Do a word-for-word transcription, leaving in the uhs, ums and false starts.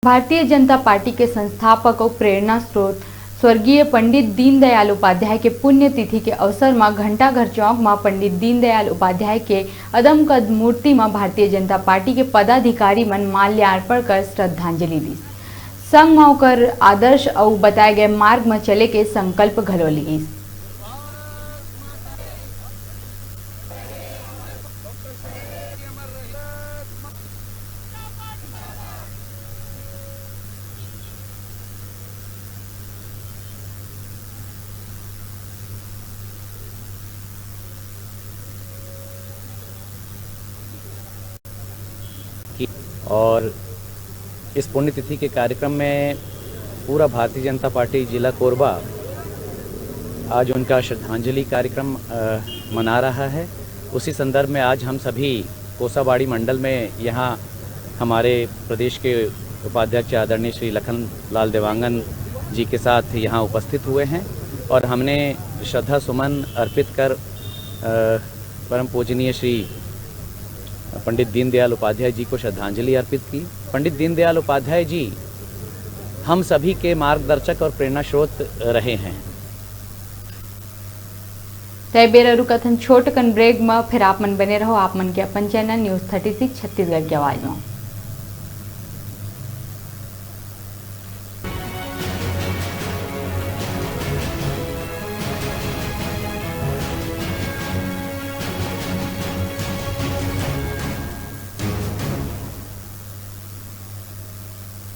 Bharatiya Janata party के संस्थापक अउ प्रेरणा स्रोत स्वर्गीय पंडित दीनदयाल उपाध्याय के पुण्यतिथि के अवसर म घंटाघर चौक म पंडित दीनदयाल उपाध्याय के अदमकद मूर्ति म भारतीय जनता पार्टी के पदाधिकारी मन माल्यार्पण कर श्रद्धांजलि दीस। संग म ओकर आदर्श अउ बताए गए मार्ग म चले के संकल्प घलो लीस। और इस पुण्यतिथि के कार्यक्रम में पूरा भारतीय जनता पार्टी जिला कोरबा आज उनका श्रद्धांजलि कार्यक्रम, अ, मना रहा है। उसी संदर्भ में आज हम सभी कोसाबाड़ी मंडल में यहाँ हमारे प्रदेश के उपाध्यक्ष आदरणीय श्री लखन लाल देवांगन जी के साथ यहाँ उपस्थित हुए हैं और हमने श्रद्धा सुमन अर्पित कर, अ, परम पूजनीय श्री पंडित दीनदयाल उपाध्याय जी को श्रद्धांजलि अर्पित की। पंडित दीनदयाल उपाध्याय जी हम सभी के मार्गदर्शक और प्रेरणा स्रोत रहे हैं। तय बेरा रुकत हन छोट कन ब्रेक म, फिर आप मन बने रहो आप मन के अपन channel news thirty six Chhattisgarh की आवाज़ म।